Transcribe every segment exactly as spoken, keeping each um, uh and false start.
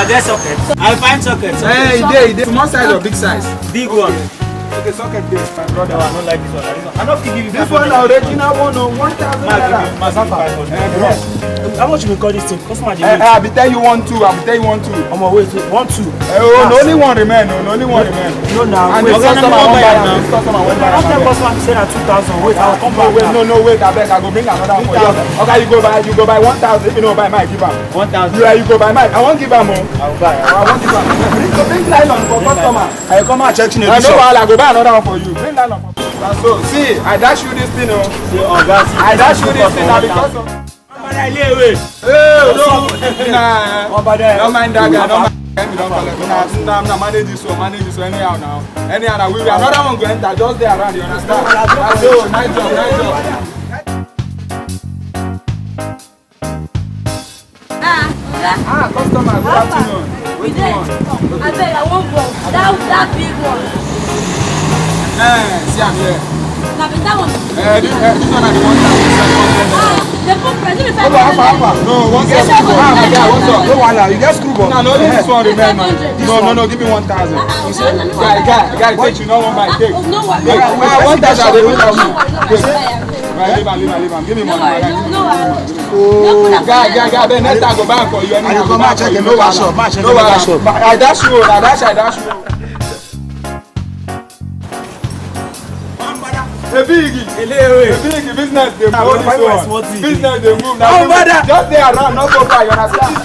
Get socket. I find socket. Socket. Hey, e dey, e dey. Small size or big size? Big one. Okay, socket dey, my brother. No, I no like this one. This one, I no fit give you. This one na original one o, one thousand naira. How much you been call this thing? Customer dey wait. Eh, eh, I be tell you one two, I be tell you one two. Omo, wait, wait, one two. Eh, oh, no, only one remain, oh, no, only one remain. No, na wait. And the customer wan buy am now. This customer wan buy am. After customer say na two thousand, wait, I will come back. No, wait, no, no, wait, abeg, I go bring another one for you. Oga, you go buy, you go buy one thousand, if you no buy, make I give am. One thousand. Yeah, you go buy, make I wan give am o. I will buy. I wan give am. Bring, bring nylon for customer. I come and check Chineke. No wahala, I go buy another one for you. Bring nylon for customer. So, see, I dash you this thing o. See, oga, see, I dash you this thing na because of. Hey, no, nah, don't mind that guy. Don't mind. Let me don't collect. Nah, nah, nah, manage this one, manage this one anyhow now. Anyhow now, we, we another one go enter. Just dey around, you understand? That's so nice job, nice job. Ah, oga. Ah, customer, good afternoon. Wetin you want? Abeg, I wan ball. That, that big one. Eh, see am here. Na better one. Eh, this, eh, this one na the one that we sell. Ah, the full price, no be five hundred. How far, how far? No, one seven. Ah, my guy, what's up? No wahala, you get screw ball. No, no, this one remain, man. No, no, no, give me one thousand. You see? Guy, guy, guy, take, you no wan buy, take. No, no, no. Take. Ah, one thousand, I dey wait for you. You see? Right, leave am, leave am, leave am. Give me money, my guy. No, no, no. Oh, guy, guy, guy, abeg, next time I go buy am for you. I go come and check the local shop. Ma check the local shop. I dash you, I dash, I dash you. A big, a big business dey move this one. Business dey move. Now, just dey around, no go far, you understand?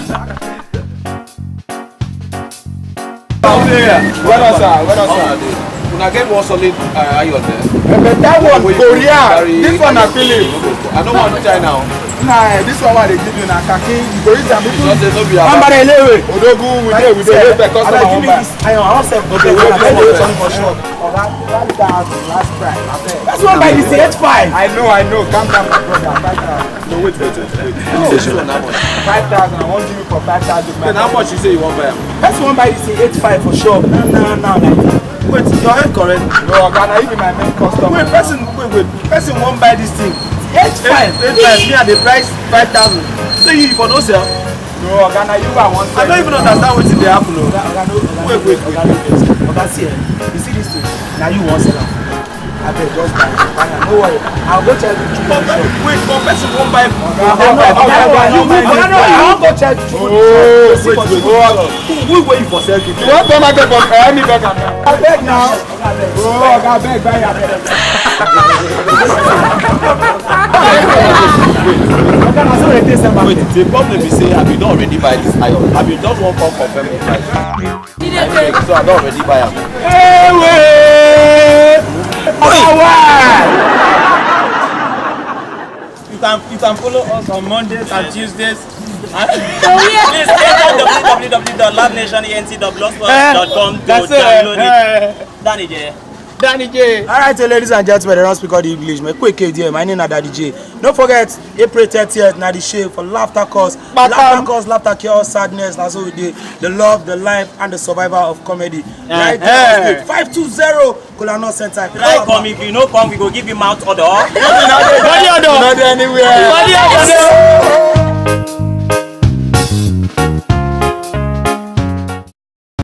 Well done, sir. Well done, sir. Una get one solid, uh, iron there. A better one, Korea. This one na Philip. I no want China. Nah, this one wey I dey give you na khaki. You go use am. Just say no be about. Mambara elewe. Odogu, we dey, we dey wait for customer wan buy. Iron, I wan sell. Okay, wait, wait, wait, wait for sure. Oga, five thousand last price. Abeg. That's one by this eight five. I know, I know. Calm down, my brother. Five thousand. No, wait, wait, wait, wait. This is how much? Five thousand. I wan give you for five thousand. Then how much you say you wan buy am? Person wan buy this thing eight five for shop. Now, now, now, like that. Wait, your head correct? No, oga, na you be my main customer. Wait, person, wait, wait. Person wan buy this thing. Eight five. Eight five. Me, I dey price five thousand. Say you for no sell? No, oga, na you I wan sell. I don't even understand wetin dey happen o. Oga, oga, no, oga, wait, wait, wait. Oga, see, eh, you see this thing? Na you wan sell am. Abeg, just buy am. Buy am. No worry. I'll go check the true condition. Wait, but person wan buy. Oga, oga, oga, oga, you move. Oga, no, I wan go check the true condition. Oh, wait, wait, wait. Who, who wey you for sell give? You wan sell market for, eh, me beg am now. Abeg now. Oh, oga, abeg, buy am. Oga, na so dem take sell market. Wait, the problem be say I bin don already buy this iron. I bin just wan come confirm the price. So I don already buy am. Ewe! Oga, why? You can, you can follow us on Mondays and Tuesdays. Please enter w w w dot loud nation e n t dot blogspot dot com to download it. Danny J. Danny J. All right, so ladies and gentlemen, I don't speak all the English. My quick K D M, my name na Daddy J. Don't forget, April thirtieth, na the show for Laughter Cause. Laughter Cause, laughter cure all sadness. Na so we dey. The love, the life, and the survival of comedy. Right there on stage. Five two zero, Kola Nut Center. Try come, if you no come, we go give you mouth odor. Body odor. Not anywhere. Body odor.